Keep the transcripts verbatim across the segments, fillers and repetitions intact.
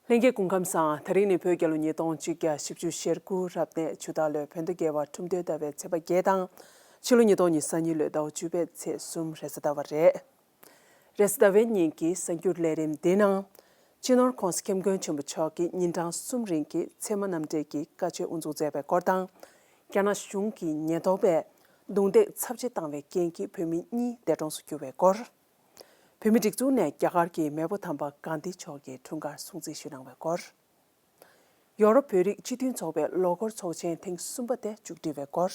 ལྷན་རྒྱས་སྐུ་ཁམས་བཟང་། དེ་རིང་ནི་བོད་རྒྱལ་ལོ་ཉིས་སྟོང་གཅིག་བརྒྱ་བཞི་བཅུ་ཞེ་དགུ་རབ་གནས་ཆུ་སྟག་ལོའི་བོད་ཟླ་བརྒྱད་པ་ཁྲུམས་སྟོན་ཟླ་བའི་ཚེས་པ་བརྒྱད་དང་། ཕྱི་ལོ་ཉིས་སྟོང་ཉི་ཤུ་རྩ་གཉིས་ལོའི་ཟླ་བ་བཅུ་པའི་ཚེས་གསུམ་རེས་གཟའ་ཟླ་བ་རེད། རེས་གཟའ་ཟླ་བའི་ཉིན་གྱི་གསར་འགྱུར་ལས་རིམ་འདིའི་ནང་། སྤྱི་ནོར་༸གོང་ས་༸སྐྱབས་མགོན་ཆེན་པོ་མཆོག་གིས་ཉིན་གྲངས་གསུམ་རིང་གི་ཚད་མ་རྣམ་འགྲེལ་གྱི་བཀའ་ཆོས་དབུ་འཛུགས་མཛད་པའི་སྐོར་དང་། རྒྱ་ནག་གཞུང་གིས་ཉེན་རྟོག་པས་རྡུང་རྡེག་ཚབས་ཆེ་བཏང་བའི་རྐྱེན་གྱིས་བོད་མི་གཉིས་འདས་གྲོངས་སུ་གྱུར་བའི་སྐོར། བོད་མིའི་སྒྲིག་འཛུགས་ནས་རྒྱ་གར་གྱི་མེས་པོ་དམ་པ་གྷན་དྷི་མཆོག་གི་འཁྲུངས་སྐར་སྲུང་བརྩི་ཞུས་གནང་བའི་སྐོར། ཡོ་རོབ་བོད་རིགས་སྤྱི་མཐུན་ཚོགས་པའི་ལོ་འཁོར་ཚོགས་ཆེན་ཐེངས་གསུམ་པ་དེ་མཇུག་སྒྲིལ་བའི་སྐོར།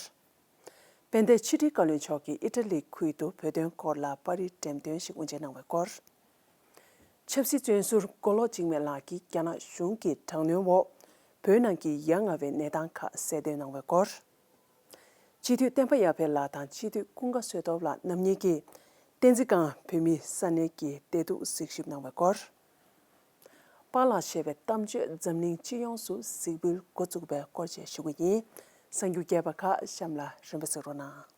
དཔལ་ལྡན་ཕྱི་དྲིལ་བཀའ་བློན་མཆོག་གིས་ཨི་ཊ་ལི་ཁུལ་དུ་བོད་དོན་སྐོར་ལ་པར་རིས་འགྲེམས་སྟོན་ཞིག་དབུ་འབྱེད་གནང་བའི་སྐོར། ཆབ་སྲིད་བཙོན་ཟུར་མགོ་ལོག་འཇིགས་མེད་ལགས་ཀྱིས་རྒྱ་ནག་གཞུང་གི་དྲག་གནོན་འོག་བོད་ནང་གི་ཡ་ང་བའི་གནས་སྟངས་ཁག་གསལ་སྟོན་གནང་བའི་སྐོར། སྤྱི་འཐུས་བསྟན་པ་ཡར་འཕེལ་ལགས་དང་སྤྱི་འཐུས་ཀུན་དགའ་བསོད་སྟོབས་ལགས་རྣམ་གཉིས་ཀྱིས་བསྟན་འཛིན་སྒང་བོད་མིའི་ས་གནས་ཀྱི་བདེ་སྡུག་གཟིགས་ཞིབ་གནང་བའི་སྐོར། པཱ་ལགས་ཞེས་པའི་གཏམ་བརྗོད་འཛམ་གླིང་སྤྱི་ཡོངས་སུ་གཟིགས་འབུལ་འགོ་བཙུགས་པའི་སྐོར་བཅས་ཞུ་གི་ཡིན། གསར་འགྱུར་རྒྱས་པ་ཁག་གཤམ་ལ་རིམ་པ་གཟིགས་རོགས་གནང་།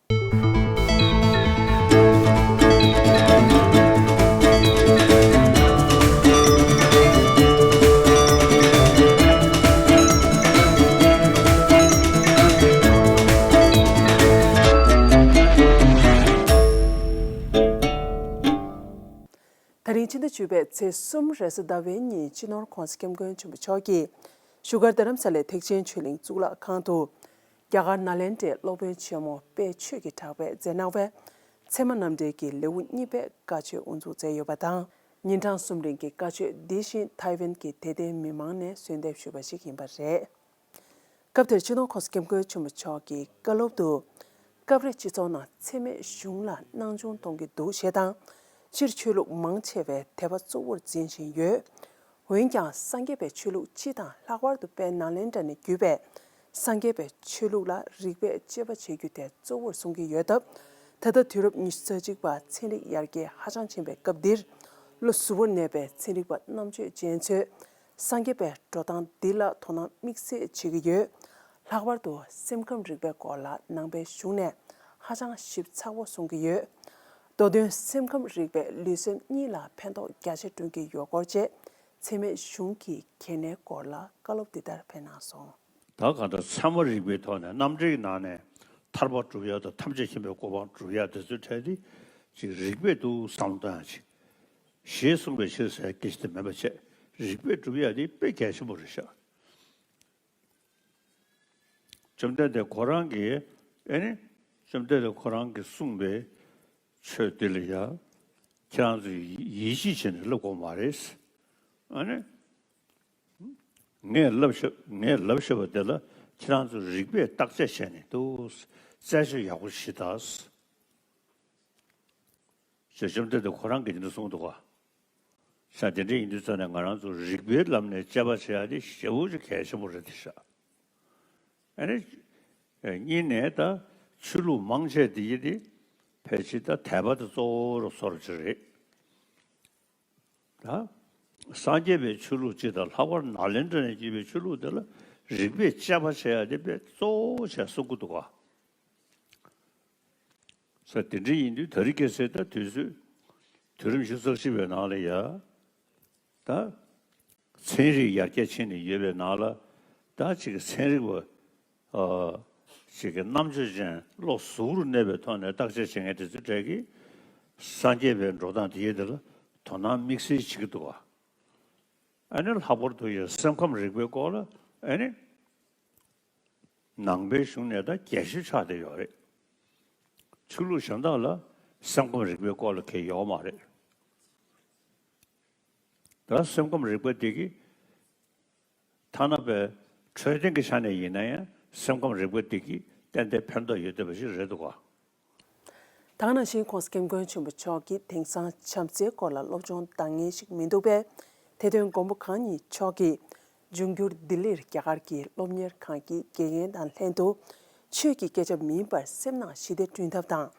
ད་རིང་ཕྱི་ཟླ་བཅུ་པའི་ཚེས་གསུམ་རེས་གཟའ་ཟླ་བའི་ཉིན་སྤྱི་ནོར་༸གོང་ས་༸སྐྱབས་མགོན་ཆེན་པོ་མཆོག་གིས་བཞུགས་སྒར་རྡ་རམ་ས་ལའི་ཐེག་ཆེན་ཆོས་གླིང་གཙུག་ལག་ཁང་དུ། རྒྱ་གར་ནཱ་ལེནྡྲའི་སློབ་དཔོན་ཆེན་མོ་དཔལ་ཆོས་ཀྱི་གྲགས་པས་མཛད་གནང་བའི་ཚད་མ་རྣམ་འགྲེལ་གྱི་ལེའུ་གཉིས་པའི་བཀའ་ཆོས་དབུ་འཛུགས་མཛད་ཡོད་པ་དང་། ཉིན་གྲངས་གསུམ་རིང་གི་བཀའ་ཆོས་འདི་བཞིན་ཐའེ་ཝན་གྱི་དད་ལྡན་མི་མང་ནས་གསོལ་འདེབས་ཞུས་པ་ཞིག་ཡིན་པ་རེད། སྐབས་དེར་སྤྱི་ནོར་༸གོང་ས་༸སྐྱབས་མགོན་ཆེན་པོ་མཆོག་གིས་བཀའ་སློབ་ཏུ། སྐབས་རེ་སྤྱི་ཚོགས་ནང་འཚེ་མེད་གཞུང་ལ་སྣང་ཆུང་གཏོང་གི་འདུག་ཞེས་དང་། སྤྱིར་ཆོས་ལུགས་མང་ཆེ་བས་དད་པ་གཙོ་བོར་འཛིན་བཞིན་ཡོད། འོན་ཀྱང་སངས་རྒྱས་པའི་ཆོས་ལུགས་སྤྱི་དང་ལྷག་པར་དུ་དཔལ་ནཱ་ལེནྡྲ་ནས་བརྒྱུད་པའི་སངས་རྒྱས་པའི་ཆོས་ལུགས་ལ་རིགས་པས་དཔྱད་པ་བྱེད་རྒྱུ་དེ་གཙོ་བོར་བཟུང་གི་ཡོད་སྟབས། ད་ལྟ་དུས་རབས་ཉི་ཤུ་རྩ་གཅིག་པ་ཚན་རིག་ཡར་རྒྱས་ཧ་ཅང་ཕྱིན་པའི་སྐབས་འདིར། བློ་གཟུ་བོར་གནས་པའི་ཚན་རིག་པ་རྣམ་དཔྱོད་ཅན་ཚོས། སངས་རྒྱས་པའི་འགྲོ་སྟངས་འདི་ལ་དོ་སྣང་དམིགས་བསལ་བྱེད་ཀྱི་ཡོད། ལྷག་པར་དུ་སེམས་ཁམས་རིག་པའི་སྐོར་ལ་ནང་པའི་གཞུང་ནས་ཧ་ཅང་ཞིབ་ཚགས་པོ་གསུང་གི་ཡོད། མདོ་དོན་སེམས་ཁམས་རིག་པས་ལུས་སེམས་གཉིས་ལ་ཕན་ཐོགས་རྒྱ་ཆེ་བསྐྲུན་གྱི་ཡོད་སྐོར་བཅས་འཚེ་མེད་གཞུང་གི་གལ་གནད་སྐོར་ལ་བཀའ་སློབ་འདི་ལྟར་སྤེལ་གནང་སོང་། ད་གང་ལྟར་ཚད་མ་རིག་པའི་ཐོག་ནས་རྣམ་འགྲེལ་གྱི་ནང་ནས་ཐར་པ་སྒྲུབ་ཡ་དང་ཐམས་ཅད་མཁྱེན་པའི་གོ་འཕང་སྒྲུབ་ཡ་དེ་ཚོའི་གྲས་དེ་ཅིག་རིགས་པས་འདུག་བསམ་བློ་གཏོང་ཡ་ཅིག་ཞེས་གསུངས་པའི་ཕྱིར་ཟེར་སྐད་ཆ་དེ་མེད་པ་བྱས། རིགས་པས་སྒྲུབ་ཡ་དེ་དཔེ་གལ་ཆེན་པོ་རེད་ཤག་བཅོམ་ལྡན་འདས་ཁོ་རང་གིས་ཨེ་ནི། བཅོམ་ལྡན་འདས་ཁོ་རང་གིས་གསུངས་པའི་ཆོས་འདི་ལ་ཡ། ཁྱེད་རང་ཚོས་ཡིད་ཆེས་བྱས་ནས་ལབ་དགོས་མ་རེད། ཨ་ནི། ངས་ལབ་ཤེས་ངས་ལབ་ཤེས་པ་དེ་ལ་ཁྱེད་རང་ཚོས་རིགས་པས་བརྟག་དཔྱད་བྱས་ནས་འདུག་རྩད་གཅོད་ཡག་པོ་ཞིག་བྱེད་དང་། ཞེས་བཅོམ་ལྡན་འདས་ཁོ་རང་གིས་དེ་འདྲ་གསུངས་འདུག་ག་ཤ་དེ་འདྲ་ཡིན་དུས་ཙང་ནས་ང་རང་ཚོ་རིགས་པའི་ལམ་ནས་དཔྱད་པ་བྱེད་ཡ་དེ་ཞེ་པོ་ཅིག་གལ་ཆེན་པོ་རེད་དེ་ཤག་ཨ་ནི། གཉིས་ནས་ད་ཆོས་ལུགས་མང་ཆེ་དེ་ཡི་དེ་ཕལ་ཆེར་ད་དད་པ་དེ་གཙོ་བོ་རུ་སོར་ཅིག་རེད། ད། སངས་རྒྱས་པའི་ཆོས་ལུགས་སྤྱི་དང་ལྷག་པར་ནཱ་ལེནྡྲ་ནས་སྐྱེས་པའི་ཆོས་ལུགས་དེ་ལ་རིགས་པས་དཔྱད་པ་བྱེད་ཡ་དེ་དཔེ་གཙོ་བོ་བྱས་གསུང་གི་འདུག་ག་ས་དེ་འདྲ་ཡིན་དུས་ད་རེས་ཁ་སང་ད་དུས་ཚོད་དུས་རིམ་བཞི་ཚོགས་ཤིག་པའི་ནང་ལ་ཡ། ད། ཚན་རིག་ཡར་རྒྱས་ཕྱིན་ནས་ཡོད་པའི་ནང་ལ། ད་ཅིག་ཚན་རིག་པ། ཨ། ཅིག་གི་རྣམ་དཔྱོད་ཅན་བློ་གཟུ་བོར་གནས་པའི་ཐོག་ནས་བརྟག་དཔྱད་བྱེད་མཁན་དེ་ཚོའི་གྲས་ཀྱིས། སངས་རྒྱས་པའི་འགྲོ་སྟངས་དེ་ཡི་དེ་ལ་དོ་སྣང་དམིགས་བསལ་བྱེད་ཀྱི་འདུག་ག་ཨ་ནི་ལྷག་པར་དུ་ཡང་སེམས་ཁམས་རིག་པའི་སྐོར་ལ་ཨ་ནི། ནང་པའི་གཞུང་ནས་ད་རྒྱས་ཤོས་ཆགས་བསྡད་ཡོད་རེད། ཆོས་ལུགས་གཞན་དག་ལ་སེམས་ཁམས་རིག་པའི་སྐོར་ལ་གང་ཡང་ཡོད་མ་རེད། ད་སེམས་ཁམས་རིག་པ་འདི་གིས་ཐ་ན་པའི་འཕྲོད་བསྟེན་གྱི་ཆ་ནས་ཡིན་ན་ཡང་སེམས་ཁམས་རིག་པ་འདི་གིས་ཏན་ཏན་ཕན་ཐོགས་ཡོད་བསྡད་པ་ཞིག་རེད་འདུག་ག་ད་ག་ནང་བཞིན་༸གོང་ས་༸སྐྱབས་མགོན་ཆེན་པོ་མཆོག་གིས་དེང་སང་བྱམས་བརྩེའི་སྐོར་ལ་སློབ་སྦྱོང་འདང་ངེས་ཤིག་མི་འདུག་པས། དེ་དོན་མགོན་པོ་གང་ཉིད་མཆོག་གིས་འབྱུང་འགྱུར་ལྡི་ལིར་རྒྱ་གར་གྱི་སློབ་གཉེར་ཁང་གི་དགེ་རྒན་དང་ལྷན་དུ། ཆོས་ཀྱི་སྐད་ཆ་མིན་པར་སེམས་ནང་ཞི་བདེ་བསྐྲུན་ཐབས་དང་།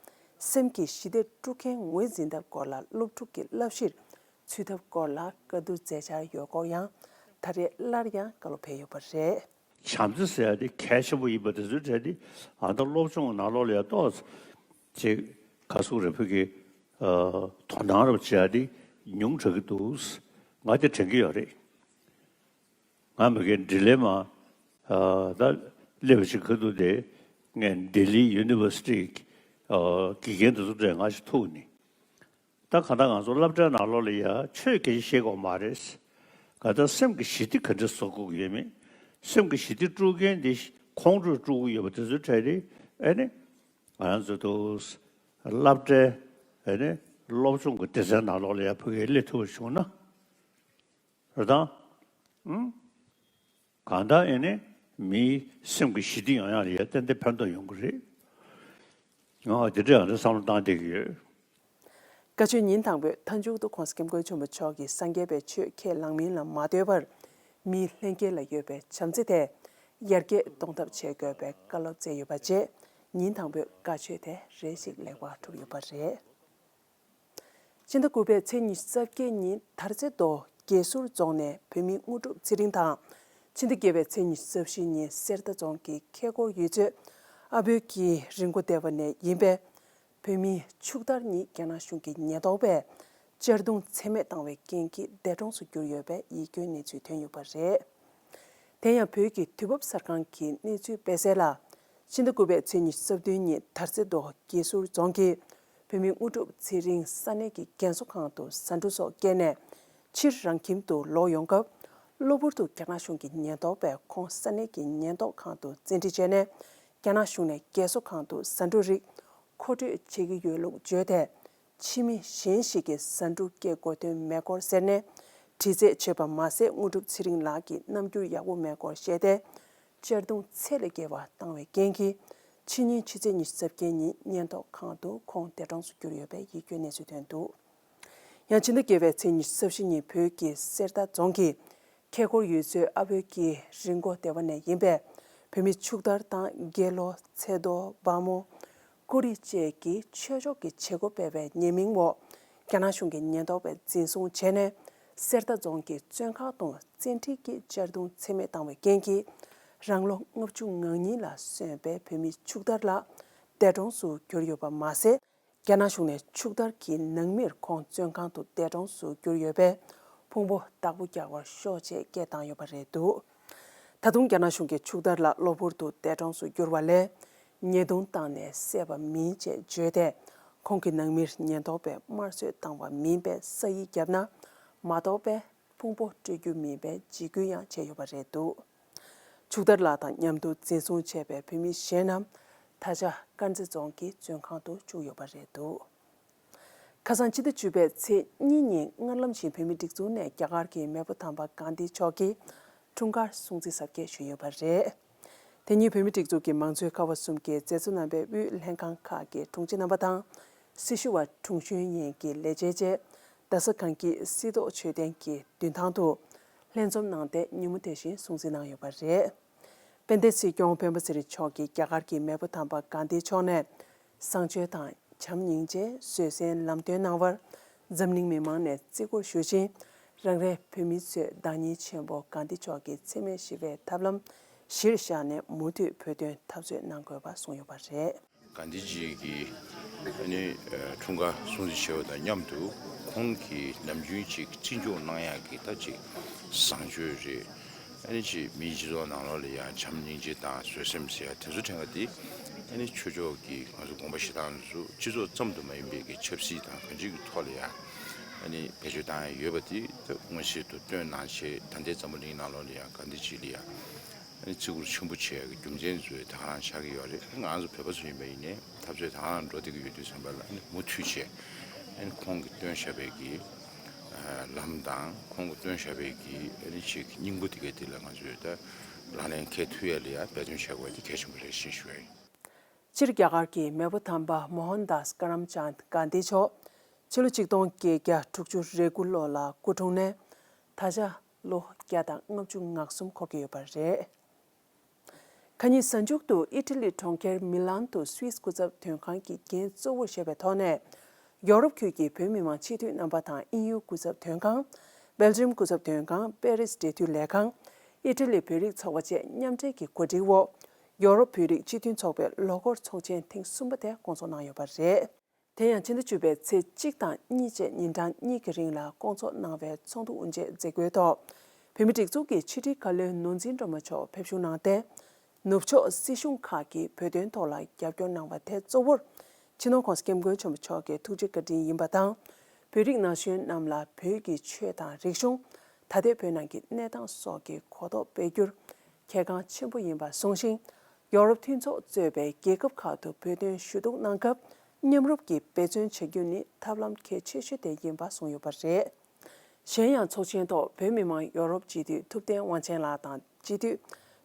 སེམས་ཀྱི་ཞི་བདེ་དཀྲུག་མཁན་ངོས་འཛིན་ཐབས་སྐོར་ལ་སློབ་ཕྲུག་གི་བསླབ་གཞིར་ཚུད་ཐབས་སྐོར་ལ་བཀའ་བསྡུར་མཛད་འཆར་ཡོད་སྐོར་ཡང་ད་རེས་སླར་ཡང་བཀའ་སློབ་ཕེབས་ཡོད་པ་རེད། བྱམས་བརྩེ་ཟེར་ཡ་དེ་གལ་ཆེན་པོ་ཡིན་པ་དེ་ཚོའི་གྲས་དེ་ཨ་ད་སློབ་སྦྱོང་ནང་ལོགས་ལ་ཡ་ཏོག་ཙམ་ཁ་སུག་རེ་ཕུལ་གི་དོ་སྣང་རབ་བྱེད་ཡ་དེ་ཉུང་དྲགས་ཀྱི་འདུག་ང་དེ་དྲན་གྱི་ཡོད་རེད། ང་མི་རྒན་འདི་ལས་མ་ད་སླེབས་ཤིག་ཁ་ཐུག་དེ་ངས་ལྡི་ལི་ཡུ་ནི་ཝར་སི་ཊི་དགེ་རྒན་དེ་ཚོ་འདྲ་ང་ཞིག་ཐུག་ནི། ད་གང་ལྟར་ང་ཚོ་སློབ་གྲྭའི་ནང་ལོགས་ལ་ཡ་ཆོས་སྐད་ཆ་བཤད་དགོས་མ་རེད། གང་ལྟར་སེམས་ཀྱི་ཞི་བདེ་ག་འདྲ་བཟོ་དགོས་ཀྱི་ཡོད་མེད། སེམས་ཀྱི་ཞི་བདེ་དཀྲུག་མཁན་དེ་ཁོང་ཁྲོས་དཀྲུག་གི་ཡོད་པ་དེ་ཚོའི་གྲས་དེ་ཨེ་ནི་ང་རང་ཚོ་དུ་སློབ་གྲྭའི་ཨེ་ནི་སློབ་སྦྱོང་གི་སྡེ་ཚན་ནང་ལོགས་ལ་ཡ་ཕ་གིར་སླེབས་ཐུབ་པ་བྱུང་ན་རེད་དང་། གང་ལྟར་ཨེ་ནི་མིའི་སེམས་ཀྱི་ཞི་བདེ་ཡོང་ཡག་ལ་ཡ་ཏན་ཏན་ཕན་ཐོགས་ཡོང་གི་རེད། ང་འདི་འདྲ་ཡང་འདི་བསམ་བློ་བཏང་བསྡད་ཀྱི་ཡོད། བཀའ་ཆོས་ཉིན་དང་པོའི་མཐའ་མཇུག་ཏུ་༸གོང་ས་༸སྐྱབས་མགོན་ཆེན་པོ་མཆོག་གིས་སངས་རྒྱས་པའི་ཆོས་ཁས་བླངས་མིན་ལ་མ་ལྟོས་པར་མིའི་ལྷན་སྐྱེས་ལ་ཡོད་པའི་བྱམས་བརྩེ་དེ་ཡར་རྒྱས་གཏོང་ཐབས་བྱེད་དགོས་པའི་བཀའ་སློབ་སྩལ་ཡོད་པ་བཅས་ཉིན་དང་པོའི་བཀའ་ཆོས་དེ་རེ་ཞིག་ལེགས་པར་གྲུབ་ཡོད་པ་རེད། སྤྱི་ཟླ་དགུ་པའི་ཚེས་ཉི་ཤུ་རྩ་བརྒྱད་ཉིན་དར་རྩེ་མདོ་དགེ་ཟུར་རྫོང་ནས་བོད་མི་དངོས་གྲུབ་ཚེ་རིང་དང་། ཕྱི་ཟླ་བརྒྱད་པའི་ཚེས་ཉི་ཤུ་རྩ་བཞི་ཉིན་གསེར་རྟ་རྫོང་གི་ཁལ་སྒོར་ཡུལ་ཚོའི་ཨ་བོད་ཀྱི་རི་མགོ་སྡེ་བ་ནས་ཡིན་པའི་བོད་མིའི་ཕྱུག་དར་གཉིས་རྒྱ་ནག་གཞུང་གི་ཉེན་རྟོག་པས་གཅར་རྡུང་ཚད་མེད་བཏང་བའི་རྐྱེན་གྱིས་འདས་གྲོངས་སུ་གྱུར་ཡོད་པའི་ཡིད་སྐྱོའི་གནས་ཚུལ་ཐོན་ཡོད་པ་རེད། དེ་ཡང་བོད་ཀྱི་དུས་བབ་གསར་ཁང་གིས་གནས་ཚུལ་སྤེལ་གསལ་ལ། ཕྱི་ཟླ་དགུ་པའི་ཚེས་ཉི་ཤུ་རྩ་བདུན་ཉིན་དར་རྩེ་མདོ་དགེ་ཟུར་རྫོང་གི་བོད་མི་དངོས་གྲུབ་ཚེ་རིང་ས་གནས་ཀྱི་རྒན་གསོ་ཁང་དུ་ཟ་འབྲུ་སོགས་བསྐྱལ་ནས་ཕྱིར་རང་ཁྱིམ་དུ་ལོག་ཡོང་སྐབས། གློ་བུར་དུ་རྒྱ་ནག་གཞུང་གི་ཉེན་རྟོག་པས་ཁོང་ས་གནས་ཀྱི་ཉེན་རྟོག་ཁང་དུ་བཙན་ཁྲིད་བྱས་ནས་རྒྱ་ནག་གཞུང་ནས་རྒན་གསོ་ཁང་དུ་ཟ་འབྲུ་རིགས་མཁོ་སྤྲོད་བྱེད་ཀྱི་ཡོད་ལུགས་བརྗོད་དེ། ཕྱི་མི་གཞན་ཞིག་གིས་ཟ་འབྲུ་སྐྱེལ་དགོས་དོན་མེད་སྐོར་ཟེར་ནས་དྲི་རྩད་བྱས་པ་མ་ཟད། དངོས་གྲུབ་ཚེ་རིང་ལགས་ཀྱི་རྣམ་འགྱུར་ཡག་པོ་མེད་སྐོར་བཤད་དེ། གཅར་རྡུང་ཚད་ལས་བརྒལ་བ་བཏང་བའི་རྐྱེན་གྱིས་ཕྱི་ཉིན་ཕྱི་ཚེས་ཉི་ཤུ་རྩ་བརྒྱད་ཉིན་ཉེན་རྟོག་ཁང་དུ་ཁོང་འདས་གྲོངས་སུ་གྱུར་ཡོད་པའི་ཡིད་སྐྱོའི་གནས་ཚུལ་ཐོན་འདུག། ཡང་ཕྱི་ཟླ་བརྒྱད་པའི་ཚེས་ཉི་ཤུ་རྩ་བཞི་ཉིན་བོད་ཀྱི་གསེར་རྟ་རྫོང་གི་ཁལ་སྒོར་ཡུལ་ཚོའི་ཨ་བོད་ཀྱི་རི་མགོ་སྡེ་བ་ནས་ཡིན་པའི་བོད་མི་ཕྱུག་དར་དང་དགེ་སློང་། ཚེ་རྡོར། དཔའ་མོ། ཀུ་རི་བཅས་ཀྱིས་ཆོས་ཕྱོགས་ཀྱི་བྱེད་སྒོ་སྤེལ་བའི་ཉེས་མིང་འོག་རྒྱ་ནག་གཞུང་གི་ཉེན་རྟོག་པས་འཛིན་བཟུང་བྱས་ནས་གསེར་རྟ་རྫོང་གི་བཙོན་ཁང་དུ་བཙན་ཁྲིད་ཀྱིས་གཅར་རྡུང་ཚད་མེད་བཏང་བའི་རྐྱེན་གྱིས་རང་ལོ་ལྔ་བཅུ་ང་གཉིས་ལ་སོན་པའི་བོད་མི་ཕྱུག་དར་ལགས་འདས་གྲོངས་སུ་གྱུར་ཡོད་པ་མ་ཟད། རྒྱ་ནག་གཞུང་ནས་ཕྱུག་དར་གྱི་ནང་མིར་ཁོང་བཙོན་ཁང་དུ་འདས་གྲོངས་སུ་གྱུར་ཡོད་པས་ཕུང་པོ་བདག་པོ་རྒྱག་པར་ཤོག་ཅེས་སྐད་བཏང་ཡོད་པ་རེད་འདུག། ད་དུང་རྒྱ་ནག་གཞུང་གིས་ཕྱུག་དར་ལགས་གློ་བུར་དུ་འདས་གྲོངས་སུ་གྱུར་བ་ལས་ཉེས་རྡུང་བཏང་ནས་བསད་པ་མིན་ཅེས་བརྗོད་དེ། ཁོང་གི་ནང་མིར་ཉེན་རྟོག་པས་དམར་གསོད་བཏང་བ་མིན་པའི་ས་ཡིག་བརྒྱབ་ན་མ་གཏོགས་པའི་ཕུང་པོ་སྤྲོད་རྒྱུ་མིན་པའི་འཇིགས་སྐུལ་ཡང་བྱས་ཡོད་པ་རེད་འདུག། ཕྱུག་དར་ལགས་དང་མཉམ་དུ་འཛིན་བཟུང་བྱས་པའི་བོད་མི་གཞན་རྣམས་ད་ཆ་དཀར་མཛེས་རྫོང་གི་བཙོན་ཁང་དུ་བཅུག་ཡོད་པ་རེད་འདུག། ཁ་སང་ཕྱི་ཟླ་བཅུ་པའི་ཚེས་གཉིས་ཉིན་སྔར་ལམ་བཞིན་བོད་མིའི་སྒྲིག་འཛུགས་ནས་རྒྱ་གར་གྱི་མེས་པོ་དམ་པ་གྷན་དྷི་མཆོག་གི་འཁྲུངས་སྐར་སྲུང་བརྩི་གཟབ་རྒྱས་ཞུས་ཡོད་པ་རེད། དེ་ཉིན་བོད་མིའི་སྒྲིག་འཛུགས་ཀྱི་མང་གཙོའི་ཀ་བ་གསུམ་གྱི་མཛད་གཙོ་རྣམ་པས་དབུས་ལྷན་ཁང་ཁག་གི་དྲུང་ཆེ་རྣམ་པ་དང་། སྲི་ཞུ་བ་དྲུང་གཞོན་ཡན་གྱི་ལས་བྱེད་བཅས་རྡ་ས་གངས་སྐྱིད་སྲིད་ཐོག་མཆོད་རྟེན་གྱི་མདུན་ཐང་དུ་ལྷན་འཛོམས་གནང་སྟེ་ཉིན་མོ་དེ་བཞིན་སྲུང་བརྩི་གནང་ཡོད་པ་རེད། དཔལ་ལྡན་སྲིད་སྐྱོང་སྤེན་པ་ཚེ་རིང་མཆོག་གིས་རྒྱ་གར་གྱི་མེས་པོ་དམ་པ་གྷན་དྷི་མཆོག་ནས་བཟང་སྤྱོད་དང་བྱམས་སྙིང་རྗེ། བཟོད་བསྲན་ལམ་སྟོན་གནང་བར་འཛམ་གླིང་མི་མང་ནས་བརྩི་བཀུར་ཞུ་ཞིང་། རང་རེ་བོད་མི་ཚོས་བདག་ཉིད་ཆེན་པོ་གྷན་དྷི་མཆོག་གི་འཚེ་མེད་ཞི་བའི་ཐབས་ལམ་གཞིར་བཞག་ནས་མུ་མཐུད་བོད་དོན་འཐབ་རྩོད་གནང་དགོས་པ་གསུངས་ཡོད་པ་རེད། གྷན་དྷི་ཇི་གི་ཨ་ནི་འཁྲུངས་སྐར་སྲུང་བརྩི་བྱས་པ་དང་མཉམ་དུ་ཁོང་གིས་ནམ་རྒྱུན་ཅིག་བརྩི་འཇོག་གནང་ཡག་གི་ད་ཅིག་བཟང་སྤྱོད་རེད། ཨ་ནི་ཅིག་མིའི་སྤྱི་ཚོགས་ནང་ལོགས་ལ་ཡང་བྱམས་སྙིང་རྗེ་དང་བཟོད་སེམས་ཟེར་ཡ་དེ་ཚོ་དྲན་པ་དེ་ཨ་ནི་ཆོས་ཕྱོགས་ཀྱི་ང་ཚོ་དགོངས་པ་བཞེས་སྟངས་ཚོ་སྤྱི་ཚོགས་ཙམ་དུ་མ་ཡིན་པའི་གི་ཆབ་སྲིད་དང་གང་ཅིའི་གི་ཐོག་ལ་ཡང་ཨ་ནི་བེད་སྤྱོད་བཏང་ཡ་ཡོད་པ་དེ་ད་མངོན་གསལ་དུ་སྟོན་གནང་བྱས། ད་ལྟའི་འཛམ་བུ་གླིང་ནང་ལོགས་ལ་ཡང་གྷན་དྷི་ཇི་ལ་ཡང་ཨ་ནི་བརྩི་བཀུར་ཆེན་པོ་བྱེད་ཡ་གི་རྒྱུ་མཚན་ཚོ་ད་ག་རང་ཆགས་ཀྱི་ཡོད་རེད། ང་ཚོ་བོད་པ་ཚོ་ཡིན་པ་ཡིན་ནའི་འཐབ་རྩོད་ད་ག་རང་འགྲོ་བསྡད་ཀྱི་ཡོད་དུས་ཙམ་པ་ལ་ཨ་ནི་མུ་མཐུད་བྱས་ཨ་ནི་ཁོང་གིས་སྟོན་བཞག་པའི་གི་ལམ་དང་ཁོང་གིས་སྟོན་བཞག་པའི་གི་ཨ་ནི་ཅིག་སྙིང་པོ་དེ་ག་དེ་ལ་ང་ཚོས་ད་ལག་ལེན་འཁེལ་ཐུབ་ཡ་ལ་ཡ་འབད་བརྩོན་བྱ་དགོས་དེ་གལ་ཆེན་པོ་རེད་ཅེས་ཞུ་བ་ཡིན། སྤྱིར་རྒྱ་གར་གྱི་མེས་པོ་དམ་པ་མོ་ཧོན་དཱས་ཀ་རམ་ཅཱནད་གྷན་དྷི་མཆོག་ཕྱི་ལོ་ཆིག་སྟོང་བརྒྱད་བརྒྱ་དྲུག་ཅུ་རེ་དགུ་ལོ་ལ་སྐུ་འཁྲུངས་ནས་ད་ཆ་ལོ་བརྒྱ་དང་ལྔ་བཅུ་ང་གསུམ་འཁོར་གྱི་ཡོད་པ་རེད། ཁ་ཉིན་གཟའ་མཇུག་ཏུ་ཨི་ཊ་ལི་གྲོང་ཁྱེར་མི་ལན་དུ་སུད་སི་སྐུ་ཚབ་དོན་ཁང་གི་འགན་གཙོ་བོར་བཞེས་པའི་ཐོག་ནས། ཡོ་རོབ་ཁུལ་གྱི་བོད་མི་མང་སྤྱི་འཐུས་རྣམ་པ་དང་ཨིན་ཡུལ་སྐུ་ཚབ་དོན་ཁང་། སྦེལ་ཇམ་སྐུ་ཚབ་དོན་ཁང་། པེ་རིས་འབྲེལ་མཐུད་ལས་ཁང་། ཨི་ཊ་ལི་བོད་རིགས་ཚོགས་པ་བཅས་མཉམ་འབྲེལ་གྱི་གོ་སྒྲིག་འོག་ཡོ་རོབ་བོད་རིགས་སྤྱི་མཐུན་ཚོགས་པའི་ལོ་འཁོར་ཚོགས་ཆེན་ཐེངས་གསུམ་པ་དེ་སྐོང་ཚོགས་གནང་ཡོད་པ་རེད། དེ་ཡང་ཕྱི་ཟླ་བཅུ་པའི་ཚེས་གཅིག་དང་གཉིས་བཅས་ཉིན་གྲངས་གཉིས་ཀྱི་རིང་ལ་སྐོང་ཚོགས་གནང་བའི་ཚོགས་འདུ་དབུ་འབྱེད་མཛད་སྒོའི་ཐོག་བོད་མིའི་སྒྲིག་འཛུགས་ཀྱི་ཕྱི་དྲིལ་བཀའ་བློན་ནོར་འཛིན་སྒྲོལ་མ་མཆོག་ཕེབས་ཞུགས་གནང་སྟེ། ནུབ་ཕྱོགས་སྲིད་གཞུང་ཁག་གིས་བོད་དོན་ཐོག་ལ་རྒྱབ་སྐྱོར་གནང་བ་དེ་གཙོ་བོར། སྤྱི་ནོར་༸གོང་ས་༸སྐྱབས་མགོན་ཆེན་པོ་མཆོག་གི་ཐུགས་རྗེ་བཀའ་དྲིན་ཡིན་པ་དང་། བོད་རིགས་ན་གཞོན་རྣམས་ལ་བོད་ཀྱི་ཆོས་དང་རིག་གཞུང་། ད་ལྟའི་བོད་ནང་གི་གནས་སྟངས་སོགས་ཀྱི་གོ་རྟོགས་སྤེལ་རྒྱུར་གལ་འགངས་ཆེན་པོ་ཡིན་པ་གསུངས་ཤིང་། ཡོ་རོབ་མཐུན་ཚོགས་གཙོས་པའི་རྒྱལ་ཁབ་ཁག་ཏུ་བོད་དོན་ཞུ་གཏུག་གནང་སྐབས་མཉམ་རུབ་ཀྱིས་འབད་བརྩོན་བྱ་རྒྱུ་ནི་ཐབས་ལམ་གལ་ཆེ་ཤོས་དེ་ཡིན་པ་གསུངས་ཡོད་པ་རེད། གཞན་ཡང་ཚོགས་ཆེན་ཐོག་བོད་མི་མང་ཡོ་རོབ་སྤྱི་འཐུས་ཐུབ་བསྟན་དབང་ཆེན་ལགས་དང་། སྤྱི་འཐུས་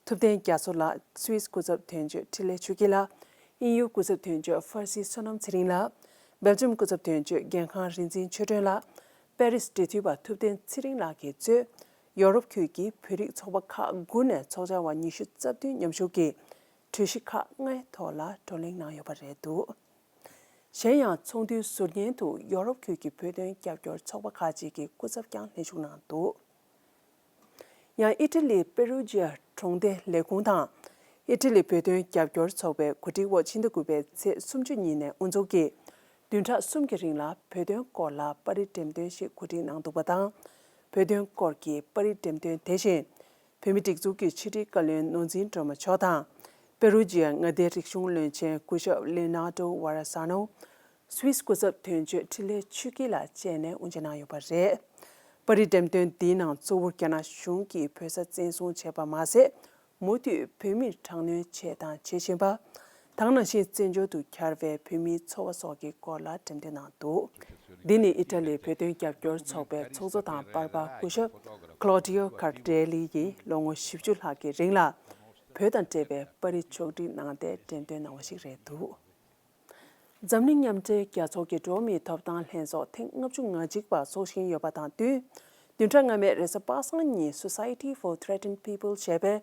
ཐུབ་བསྟན་རྒྱ་མཚོ་ལགས། སུད་སི་སྐུ་ཚབ་དོན་གཅོད་འཕྲིན་ལས་ཆོས་སྐྱིད་ལགས། དབྱིན་ཡུལ་སྐུ་ཚབ་དོན་གཅོད་ཧྥར་སི་བསོད་ནམས་ཚེ་རིང་ལགས། སྦེལ་ཇམ་སྐུ་ཚབ་དོན་གཅོད་རྒན་ཁང་རིག་འཛིན་ཆོས་སྒྲོན་ལགས། པེ་རིས་འབྲེལ་མཐུད་པ་ཐུབ་བསྟན་ཚེ་རིང་ལགས་ཀྱིས་གཙོས་ཡོ་རོབ་ཁུལ་གྱི་བོད་རིགས་ཚོགས་པ་ཁག་དགུ་ནས་ཚོགས་བཅར་བ་ཉི་ཤུ་རྩ་བདུན་མཉམ་ཞུགས་ཀྱིས་གྲོས་གཞི་ཁག་ལྔའི་ཐོག་ལ་བགྲོ་གླེང་གནང་ཡོད་པ་རེད་འདུག་གཞན་ཡང་ཚོགས་འདུའི་ཟུར་ཉན་དུ་ཡོ་རོབ་ཁུལ་གྱི་བོད་དོན་རྒྱབ་སྐྱོར་ཚོགས་པ་ཁག་ཅིག་གི་སྐུ་ཚབ་ཀྱང་ལྷན་ཞུགས་གནང་འདུག་ཡང་ཨི་ཊ་ལིའི་པེ་རུ་ཇི་ཡ་གྲོང་སྡེ་ལས་ཁུངས་དང་། ཨི་ཊ་ལིའི་བོད་དོན་རྒྱབ་སྐྱོར་ཚོགས་པའི་གོ་སྒྲིག་འོག་ཕྱི་ཟླ་དགུ་པའི་ཚེས་སུམ་ཅུ་ཉིན་ནས་དབུ་འཛུགས་ཀྱིས་བདུན་ཕྲག་གསུམ་གྱི་རིང་ལ་བོད་དོན་སྐོར་ལ་པར་རིས་འགྲེམས་སྟོན་ཞིག་གོ་སྒྲིག་གནང་འདུག་པ་དང་། བོད་དོན་སྐོར་གྱི་པར་རིས་འགྲེམས་སྟོན་དེ་བཞིན། བོད་མིའི་སྒྲིག་འཛུགས་ཀྱི་ཕྱི་དྲིལ་བཀའ་བློན་ནོར་འཛིན་སྒྲོལ་མ་མཆོག་དང་། པེ་རུ་ཇི་ཡ་མངའ་སྡེའི་རིག་གཞུང་བློན་ཆེན་སྐུ་ཞབས་ལེ་ནར་ཏོ་ཝ་ར་ས་ནོ། སུད་སི་སྐུ་ཚབ་དོན་གཅོད་འཕྲིན་ལས་ཆོས་སྐྱིད་ལགས་བཅས་ནས་དབུ་འབྱེད་གནང་ཡོད་པ་རེད། པར་རིས་འགྲེམས་སྟོན་འདིའི་ནང་གཙོ་བོར་རྒྱ་ནག་གཞུང་གིས་བོད་ས་བཙན་བཟུང་བྱས་པ་མ་ཟད། མུ་མཐུད་བོད་མིར་དྲག་གནོན་བྱས་དང་བྱེད་བཞིན་པ། དེ་ནང་བཞིན་བཙན་བྱོལ་དུ་གྱར་བའི་བོད་མིའི་འཚོ་བ་སོགས་ཀྱི་སྐོར་ལ་འགྲེམས་སྟོན་གནང་འདུག་འདི་ནི་ཨི་ཊ་ལིའི་བོད་དོན་རྒྱབ་སྐྱོར་ཚོགས་པའི་ཚོགས་གཙོ་དང་པར་པ་སྐུ་ཞབས་ཀློ་ཌིའོ་ཀར་ཌེ་ལི་ཡིས་ལོ་ངོ་བཞི་བཅུ་ལྷག་གི་རིང་ལ་བོད་དང་འབྲེལ་བའི་པར་རིས་ཕྱོགས་སྒྲིག་གནང་སྟེ་འགྲེམས་སྟོན་གནང་བ་ཞིག་རེད་འདུག་འཛམ་གླིང་མཉམ་འབྲེལ་རྒྱལ་ཚོགས་ཀྱི་འགྲོ་བ་མིའི་ཐོབ་ཐང་ལྷན་ཚོགས་ཐེངས་ལྔ་བཅུ་ང་གཅིག་པ་འཚོགས་བཞིན་ཡོད་པ་དང་བསྟུན། བདུན་ཕྲག་སྔ་མའི་རེས་གཟའ་པ་སངས་ཉིན་Society for Threatened People ཞེས་པའི་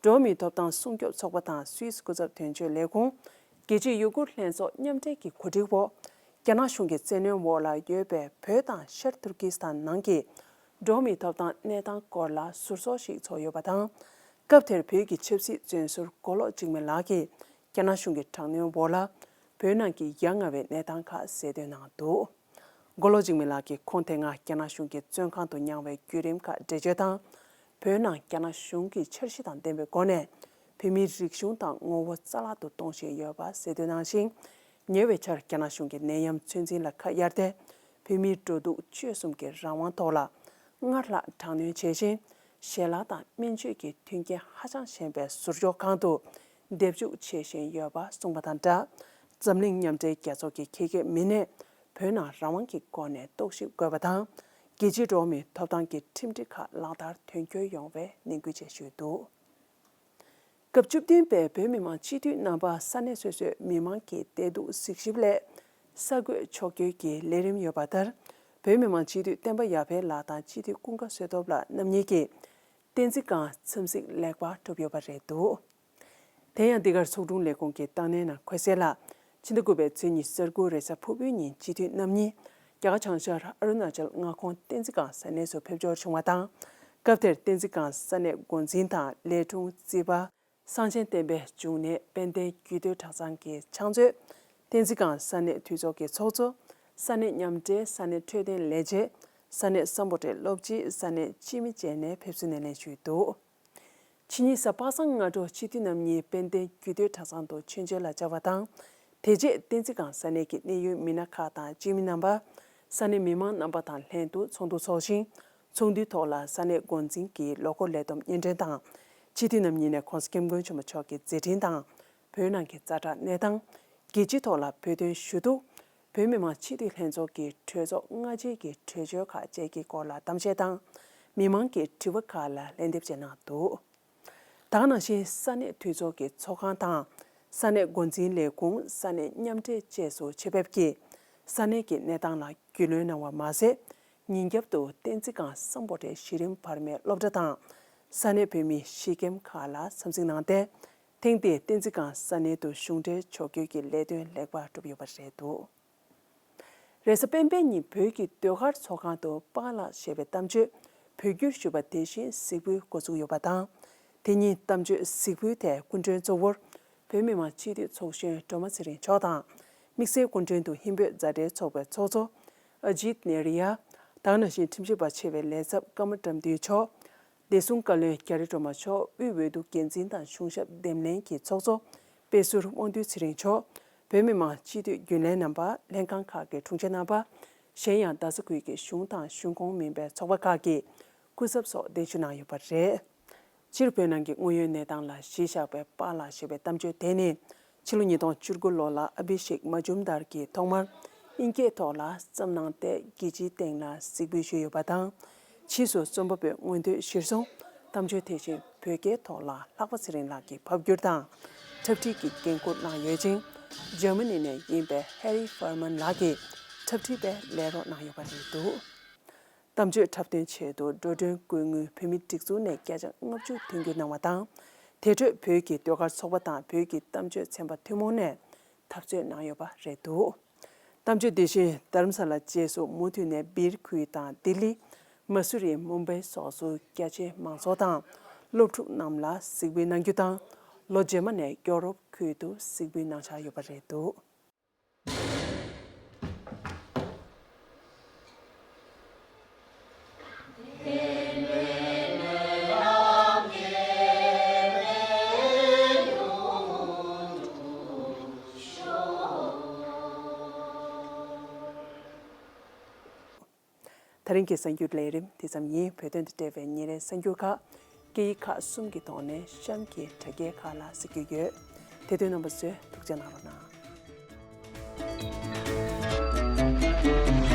འགྲོ་བ་མིའི་ཐོབ་ཐང་སྲུང་སྐྱོབ་ཚོགས་པ་དང་སུད་སི་སྐུ་ཚབ་དོན་གཅོད་ལས་ཁུངས། རྒྱལ་སྤྱིའི་ཡུ་གུར་ལྷན་ཚོགས་མཉམ་འབྲེལ་གྱི་གོ་སྒྲིག་འོག་རྒྱ་ནག་གཞུང་གི་བཙན་གནོན་འོག་ལ་ཡོད་པའི་བོད་དང་ཤར་ཏུར་ཀི་སི་ཐན་ནང་གི་འགྲོ་བ་མིའི་ཐོབ་ཐང་གནས་སྟངས་སྐོར་ལ་ཟུར་ཟོག་ཞིག་ཚོགས་ཡོད་པ་དང་། སྐབས་དེར་བོད་ཀྱི་ཆབ་སྲིད་བཙོན་ཟུར་མགོ་ལོག་འཇིགས་མེད་ལགས་ཀྱིས་རྒྱ་ནག་གཞུང་གི་དྲག་གནོན་འོག་ལ་བོད་ནང་གི་ཡ་ང་བའི་གནས་སྟངས་ཁག་གསལ་སྟོན་གནང་འདུག་མགོ་ལོག་འཇིགས་མེད་ལགས་ཀྱིས་ཁོང་དེ་སྔ་རྒྱ་ནག་གཞུང་གི་བཙོན་ཁང་དུ་མྱངས་པའི་བརྒྱུད་རིམ་ཁག་འགྲེལ་བརྗོད་དང་། བོད་ནང་རྒྱ་ནག་གཞུང་གིས་འཆར་གཞི་དང་ལྡན་པའི་སྒོ་ནས་བོད་མིའི་རིག་གཞུང་དང་ངོ་བོ་རྩ་བརླག་ཏུ་གཏོང་བཞིན་ཡོད་པ་གསལ་སྟོན་གནང་ཞིང་། ཉེ་བའི་ཆར་རྒྱ་ནག་གཞུང་གི་ནད་ཡམས་ཚོད་འཛིན་ལ་ཁ་གཡར་ཏེ། བོད་མིའི་འགྲོ་འདུག་སྤྱོད་གསུམ་གྱི་རང་དབང་ཐོག་ལ་སྔར་ལྷག་དྲག་གནོན་བྱས་ཤིང་། ཞལ་ལག་དང་སྨན་བཅོས་ཀྱི་མཐུན་རྐྱེན་ཧ་ཅང་ཞན་པའི་ཟུར་འཇོག་ཁང་དུ་སྡེབ་འཇུག་བྱེད་བཞིན་ཡོད་པ་གསུངས་པ་དང་སྦྲགས། འཛམ་གླིང་མཉམ་འབྲེལ་རྒྱལ་ཚོགས་ཀྱི་ཁེ་ཁེ་མི་སྣས་བོད་ནང་རང་དབང་གི་སྒོ་ནས་རྟོག་ཞིབ་དགོས་པ་དང་། རྒྱལ་སྤྱིའི་འགྲོ་བ་མིའི་ཐོབ་ཐང་གི་ཁྲིམས་སྒྲིག་ཁག་ལག་བསྟར་དོན་འཁྱོལ་ཡོང་བའི་ནན་སྐུལ་བཅས་ཞུས་འདུག་སྐབས་བཅུ་བདུན་པའི་བོད་མི་མང་སྤྱི་འཐུས་རྣམ་པ་ས་གནས་སོ་སོའི་མི་མང་གི་བདེ་སྡུག་གཟིགས་ཞིབ་སླད་གསར་འགོད་ཕྱོགས་བསྐྱོད་ཀྱི་ལས་རིམ་ཡོད་པ་ལྟར། བོད་མི་མང་སྤྱི་འཐུས་བསྟན་པ་ཡར་འཕེལ་ལགས་དང་སྤྱི་འཐུས་ཀུན་དགའ་བསོད་སྟོབས་ལགས་རྣམ་གཉིས་ཀྱིས་བསྟན་འཛིན་སྒང་འཚམས་གཟིགས་ལེགས་པར་གྲུབ་ཡོད་པ་རེད་འདུག་དེ་ཡང་འདི་གར་ཚོགས་དྲུང་ལས་ཁུངས་ཀྱི་རྟགས་བརྙན་ནང་འཁོད་གསལ་ལ། ཕྱི་ཟླ་དགུ་པའི་ཚེས་ཉི་ཤུ་རྩ་དགུ་རེས་གཟའ་ཕུར་བུའི་ཉིན་སྤྱི་འཐུས་རྣམ་གཉིས་རྒྱ་གར་བྱང་ཤར་ཨ་རུ་ན་ཅལ་མངའ་ཁོངས་བསྟན་འཛིན་སྒང་ས་གནས་སུ་ཕེབས་འབྱོར་བྱུང་བ་དང་། སྐབས་དེར་བསྟན་འཛིན་སྒང་ས་གནས་འགོ་འཛིན་དང་ལས་དྲུང་རྩིས་པ། གསང་ཆེན་བསྟན་པའི་འབྱུང་གནས་དཔལ་ལྡན་རྒྱུད་སྟོད་གྲྭ་ཚང་གི་ཕྱག་མཛོད། བསྟན་འཛིན་སྒང་ས་གནས་འཐུས་ཚོགས་ཀྱི་ཚོགས་གཙོ། ས་གནས་མཉམ་འབྲེལ་ས་གནས་འཕྲོད་བསྟེན་ལས་བྱེད། ས་གནས་སམ་བྷོ་ཊའི་སློབ་སྤྱི། ས་གནས་སྤྱི་མི་བཅས་ནས་ཕེབས་བསུ་སྣེ་ལེན་ཞུས་འདུག་ཕྱི་ཉིན་གཟའ་པ་སངས་སྔ་དྲོ་སྤྱི་འཐུས་རྣམ་གཉིས་དཔལ་ལྡན་རྒྱུད་སྟོད་གྲྭ་ཚང་དུ་མཆོད་མཇལ་ལ་བཅར་བ་དང་། དེ་རྗེས་བསྟན་འཛིན་སྒང་ས་གནས་ཀྱི་གནད་ཡོད་མི་སྣ་ཁག་དང་སྤྱི་མི་རྣམ་པ། ས་གནས་མི་མང་རྣམ་པ་དང་ལྷན་དུ་ཚོགས་འདུ་འཚོགས་ཤིང་། ཚོགས་འདུའི་ཐོག་ལ་ས་གནས་འགོ་འཛིན་གྱིས་ལོ་འཁོར་ལས་བསྡོམས་སྙན་སྒྲོན་དང་། སྤྱི་འཐུས་རྣམ་གཉིས་ནས་༸གོང་ས་༸སྐྱབས་མགོན་ཆེན་པོ་མཆོག་གི་མཛད་འཕྲིན་དང་། བོད་ནང་གི་ཛ་དྲག་གནས་སྟངས། རྒྱལ་སྤྱིའི་ཐོག་ལ་བོད་དོན་ཞུ་གཏུག་བོད་མི་མང་སྤྱི་འཐུས་ལྷན་ཚོགས་ཀྱི་གྲོས་ཚོགས་སྔ་རྗེས་ཀྱི་གྲོས་ཆོད་ཁག་བཅས་ཀྱི་སྐོར་ལ་གཏམ་བཤད་དང་། མི་མང་གི་དྲི་བ་ཁག་ལ་ལན་འདེབས་བཅས་གནང་འདུག་དེ་ག་ནང་བཞིན་ས་གནས་འཐུས་ཚོགས་ཀྱི་ཚོགས་ཁང་དང་། ས་གནས་འགོ་འཛིན་ལས་ཁུངས། ས་གནས་མཉམ་འབྲེལ་བཅས་སུ་ཆེད་ཕེབས་ཀྱིས་ས་གནས་ཀྱི་གནས་སྟངས་ལ་རྒྱུས་ལོན་གནང་བ་མ་ཟད། ཉིན་རྒྱབ་ཏུ་བསྟན་འཛིན་སྒང་སམ་བྷོ་ཊའི་གཞི་རིམ་བར་མའི་སློབ་གྲྭ་དང་། ས་གནས་བོད་མིའི་གཞིས་ཀེམ་ཁག་ལ་འཚམས་གཟིགས་གནང་སྟེ། ཐེངས་འདིའི་བསྟན་འཛིན་སྒང་ས་གནས་དུ་གཞུང་འབྲེལ་ཕྱོགས་བསྐྱོད་ཀྱི་ལས་དོན་ལེགས་པར་གྲུབ་ཡོད་པ་རེད་འདུག་རེས་གཟའ་སྤེན་པའི་ཉིན་བོད་ཀྱི་ཟློས་གར་ཚོགས་ཁང་དུ་པཱ་ལགས་ཞེས་པའི་གཏམ་བརྗོད་བོད་བསྒྱུར་ཞུས་པ་དེ་བཞིན་གཟིགས་འབུལ་འགོ་ཚུགས་ཡོད་པ་དང་། དེ་ཉིན་གཏམ་བརྗོད་གཟིགས་འབུལ་དེ་སྐུ་མགྲོན་གཙོ་བོར་བོད་མི་མང་སྤྱི་འཐུས་ཚོགས་གཞོན་སྒྲོལ་མ་ཚེ་རིང་མཆོག་དང་། དམིགས་བསལ་སྐུ་མགྲོན་དུ་ཧིན་བོད་མཛའ་འབྲེལ་ཚོགས་པའི་ཚོགས་གཙོ་ཨ་ཇིད་ནེ་རི་ཡ། དེ་ག་ནང་བཞིན་ཁྲིམས་ཞིབ་པ་ཆེ་བའི་ལས་ཚབ་ཀརྨ་དགྲ་འདུལ་མཆོག་བདེ་སྲུང་བཀའ་བློན་རྒྱ་རི་སྒྲོལ་མ་མཆོག་དབུས་འོས་བསྡུ་འགན་འཛིན་དང་གཞུང་ཞབས་འདེམས་ལྷན་གྱི་ཚོགས་གཙོ་དཔེ་ཟུར་དབང་འདུས་ཚེ་རིང་མཆོག་བོད་མི་མང་སྤྱི་འཐུས་རྒྱུན་ལས་རྣམ་པ། ལྷན་ཁང་ཁག་གི་དྲུང་ཆེ་རྣམ་པ། གཞན་ཡང་རྡ་ས་ཁུལ་གྱི་གཞུང་དང་གཞུང་ཁོངས་མིན་པའི་ཚོགས་པ་ཁག་གི་སྐུ་ཚབ་སོགས་གདན་ཞུ་གནང་ཡོད་པ་རེད། སྤྱིར་བོད་ནང་གི་དངོས་ཡོད་གནས་སྟངས་ལ་གཞི་བཞག་པའི་པཱ་ལགས་ཞེས་པའི་གཏམ་བརྗོད་དེ་ནི། ཕྱི་ལོ་ཉིས་སྟོང་བཅུ་དགུ་ལོ་ལ་ཨ་བྷི་ཤེག་མ་ཇུམ་དར་གྱིས་ཐོག་མར་དབྱིན་སྐད་ཐོག་ལ་བརྩམས་གནང་སྟེ། རྒྱལ་སྤྱིའི་སྟེང་ལ་གཟིགས་འབུལ་ཞུས་ཡོད་པ་དང་། ཕྱིས་སུ་རྩོམ་པ་པོའི་མངོན་འདོད་གཞིར་བཟུང་གཏམ་བརྗོད་དེ་བཞིན་བོད་སྐད་ཐོག་ལ་ལྷག་པ་ཚེ་རིང་ལགས་ཀྱིས་ཕབ་བསྒྱུར་དང་འཁྲབ་ཁྲིད་ཀྱི་འགན་འཁུར་གནང་ཡོད་ཅིང་། འཇར་མ་ནི་ནས་ཡིན་པའི་ཧེ་རི་ཧྥར་མན་ལགས་ཀྱིས་འཁྲབ་ཁྲིད་པའི་ལས་རོགས་གནང་ཡོད་པ་རེད་འདུག་གཏམ་བརྗོད་འཁྲབ་སྟོན་ཆེད་དུ་འགྲོ་གྲོན་བཀོད་དངུལ་བོད་མིའི་སྒྲིག་འཛུགས་ནས་བརྒྱ་ཆ་ལྔ་བཅུ་དོན་འཁྱོལ་གནང་བ་དང་། དེ་འཕྲོས་བོད་ཀྱི་ཟློས་གར་ཚོགས་པ་དང་བོད་ཀྱི་གཏམ་བརྗོད་ཚན་པ་ཐུན་མོང་ནས་འཐབ་རྩོད་གནང་ཡོད་པ་རེད་འདུག་གཏམ་བརྗོད་དེ་བཞིན་རྡ་རམ་ས་ལ་རྗེས་སུ་མུ་མཐུད་ནས་སྦིར་ཁུལ་དང་ལྡི་ལི། མ་སུ་རི། མུམ་བྷའི་སོགས་སུ་རྒྱ་ཆེའི་མང་ཚོགས་དང་སློབ་ཕྲུག་རྣམས་ལ་གཟིགས་འབུལ་གནང་རྒྱུ་དང་། ལོ་རྗེས་མ་ནས་ཡོ་རོབ་ཁུལ་དུ་གཟིགས་འབུལ་གནང་འཆར་ཡོད་པ་རེད་འདུག་ད་རིང་གི་གསར་འགྱུར་ལས་རིམ་དེ་ཙམ་ཡིན། བོད་དོན་དང་འབྲེལ་བའི་ཉིན་རེའི་གསར་འགྱུར་ཁག་སྐད་ཡིག་ཁག་གསུམ་གྱི་ཐོག་ནས་གཤམ་གྱི་དྲ་རྒྱའི་ཁག་ལ་གཟིགས་རྒྱུ་ཡོད། དེ་དུས་རྣམ་པ་ཚོས་ཐུགས་རྗེ་གནང་རོགས་གནང་།